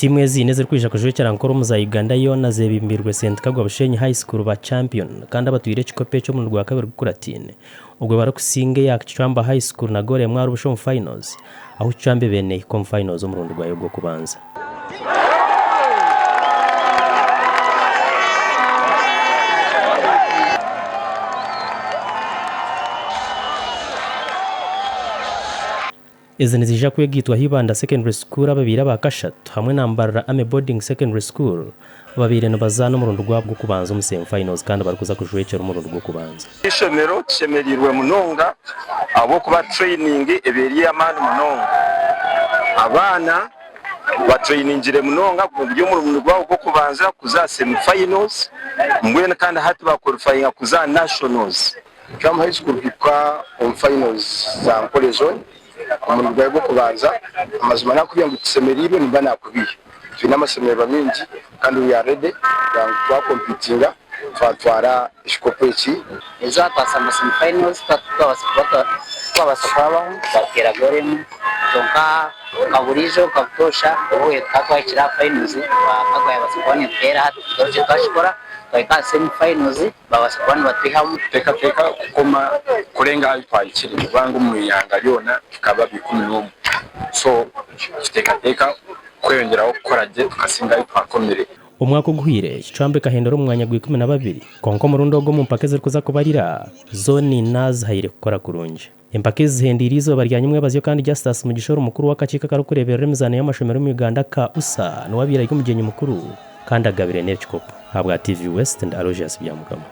Tiimu ezi n'ezirikwija kujwekyera Nkoro omu za Uganda yoona zeebembeirwe Ssentikagwa Bushenyi High School ba champion kandi abatwire ekikopo eki omurundi gwa kabiri gukurataine obwo barikusinga eya Kicwamba High School na goolo emwe ahari busha omu finals ahu Kicwamba ebaire neehika omu finals omurundi gwayo gw'okubanza. Ezi niziija kwegaitwaho Ibanda Secondary School ababaire aba kashatu hamwe na Mbarara Army Boarding Secondary School ababaire nibazaana omurundi gwabo gw'okubanza omu semi finals kandi barikuza kujwekyera omurundi gw'okubanza. Eishomero tushemereirwe munonga ahabw'okuba training eba eri ey'amaani munonga. Abaana batrainingire munonga guri omurundi gwabo gw'okubanza kuza aha semi finals mbwenu kandi hati ba qualifyinga kuza aha nationals. Twamuha High kuhika omu finals za Nkore Zone omurundi gwaye gw'okubanza. Amazima nakubwira ngu tushemereirwe nimba nakubiiha. Twine amashemererwa maingi kandi we are ready kugira ngu twa competinga twatwara ekikopo eki. Eizooba twashamba semi finals twabaasa kurabaho twateera goolo emwe kwonka nka buriijo nka butoosha obu tukaba twahikire aha finals twakagwa yabaasa kuba netuteera hati tugarukye twakikora twahika aha semi finals Babaasa kuba nibatwihamu. Teekateeka kukoma kurenga ahu twahikire kubanga omu ihanga ryona tukaba 11 so nituteekateeka kweyongyeraho kukora gye tukasinga ahu twakomire. Omwaka oguhweire, Kicwamba ekahindura omu mwanya gwa 12, kwonka omurundi ogu omu mpaka ezirikuza kubarira, zoona ina zihaire kukora kurungi. Empaka ezi zihendeire eizooba rya nyimwebazyo kandi Justus Mugisha ori mukuru w'akakiiko akarikureeberera emizaano y'amashomero omu Uganda aka usa niwe abaire ari omugyenyi mukuru kandi agabire n'ekikopo. Ahabwa TV West ndi Aloysius Byamukama.